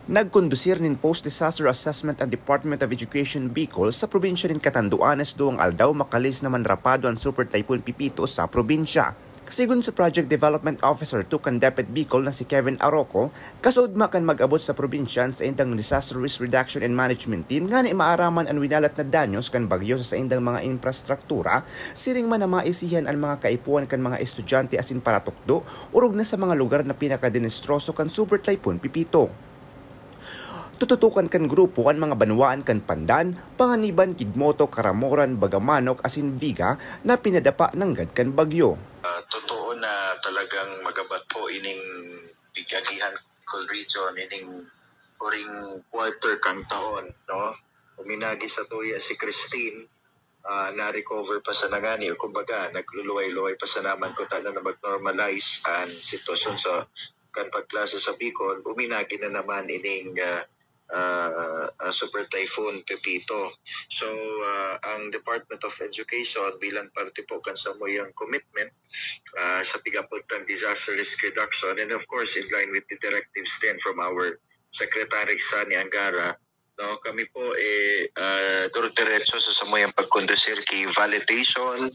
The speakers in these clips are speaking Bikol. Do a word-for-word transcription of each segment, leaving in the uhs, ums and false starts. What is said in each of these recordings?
Nagkondusir nin Post-Disaster Assessment ang Department of Education Bicol sa probinsya nin Catanduanes duwang aldaw makalis na manrapado an Super Typhoon Pepito sa probinsya. Sigon sa Project Development Officer two kan DepEd Bicol na si Kevin Aroco, kasaudma kan mag-abot sa probinsya an saindang Disaster Risk Reduction and Management Team ngani maaraman an winalat na danyos kan bagyo sa saindang mga infrastruktura, siring man na maisihan an mga kaipuhan kan mga estudyante asin paratukdo, orog na sa mga lugar na pinakadinistroso kan Super Typhoon Pepito. Tututukan kan grupo an mga banwaan kan Pandan, Panganiban, Quibmoto, Caramoran, Bagamanok asin Viga na pinadapa nanggad kan bagyo. Ah, totoo na talagang magabat po ining Big Agihan Cold Region, ining huring quarter kang taon, no? Uminagi sa tuya si Christine, ah, na-recover pa sa nangani, o kumbaga, nagluluway-luway pa sa naman kung taano na mag-normalize ang sitwasyon sa kan pagklase sa Bicol, uminagi na naman ining ah, ah, ah, Super Typhoon Pepito. So, ah, ang Department of Education bilang parte po kan samuyang commitment ah, sa pag-abot ng disaster risk reduction, and of course, in line with the directives din from our Secretary Sonny Angara, no, kami po eh uh, diretso sa samuyang pagkondusir ki validation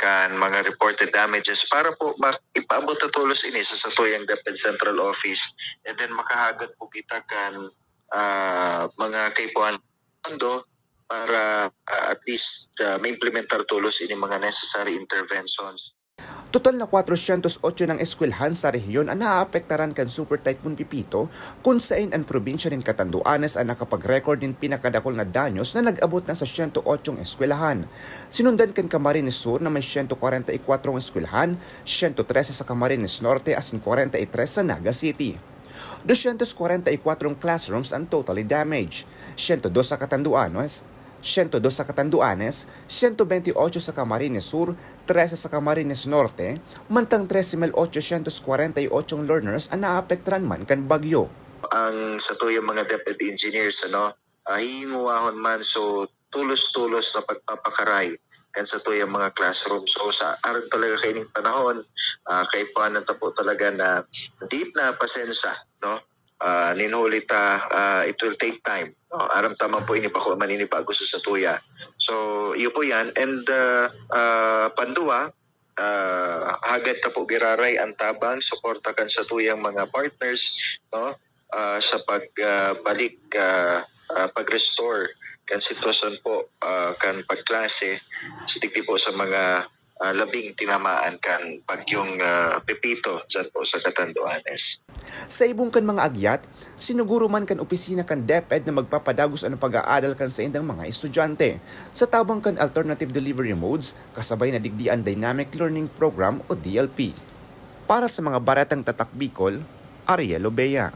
kan mga reported damages para po ma- ipaabot na tulos ini sa satuyang DepEd Central Office, and then makahagad po kita kan ah, mga kaipuhan pondo para ah, at least ah, maimplementar tulos ini mga necessary interventions. Total na kwatrosyentos otso nang eskwelahan sa rehiyon an naaapektaran kan Super Typhoon Pepito, kun saen an probinsya nin Catanduanes an nakapag-record nin pinakadakul na danyos na nag-abot na sa sento otsong eskwelahan. Sinundan kan Camarines Sur na may sento kwarenta y kwatro eskwelahan, sento trese sa Camarines Norte asin kwarenta y tres sa Naga City. Dosyentos kwarenta y kwatro classrooms ang totally damaged, sento dos sa Catanduanes, sento dos sa Catanduanes, sento benti otso sa Camarines Sur, trese sa Camarines Norte, mantang trese mil otsosyentos kwarenta y ocho learners ang naapektaran man kan bagyo. Ang satuyang mga DepEd engineers, ano, ah, hihinguwahon man so tulos-tulos na pagpapakaray kan satuyang mga classroom. So sa aron talaga kaining panahon, ah, kaipuhanan ta po talaga na did na pasensya, no? Ah, nin huli ta, ah, it will take time, no? Aram ta man po ini bako man ini bago sa satuya. So iyo po yan, and ah, ah, pandua, ah, hagad ta po giraray ang tabang suporta kan satuyang mga partners, no? Ah, sa pag ah, balik ah, ah, pag-restore kan sitwasyon po ah, kan pagklase sa digdi po sa mga ah, labing tinamaan kan bagyong ah, Pepito dyan po sa Catanduanes. Sa ibong kan mga agyat, sinuguro man kan opisina kan DepEd na magpapadagos an pag-aadal kan saindang mga estudyante sa tabang kan alternative delivery modes kasabay na digdi an Dynamic Learning Program o D L P. Para sa mga Baretang Tatak Bicol, Ariel Obeya.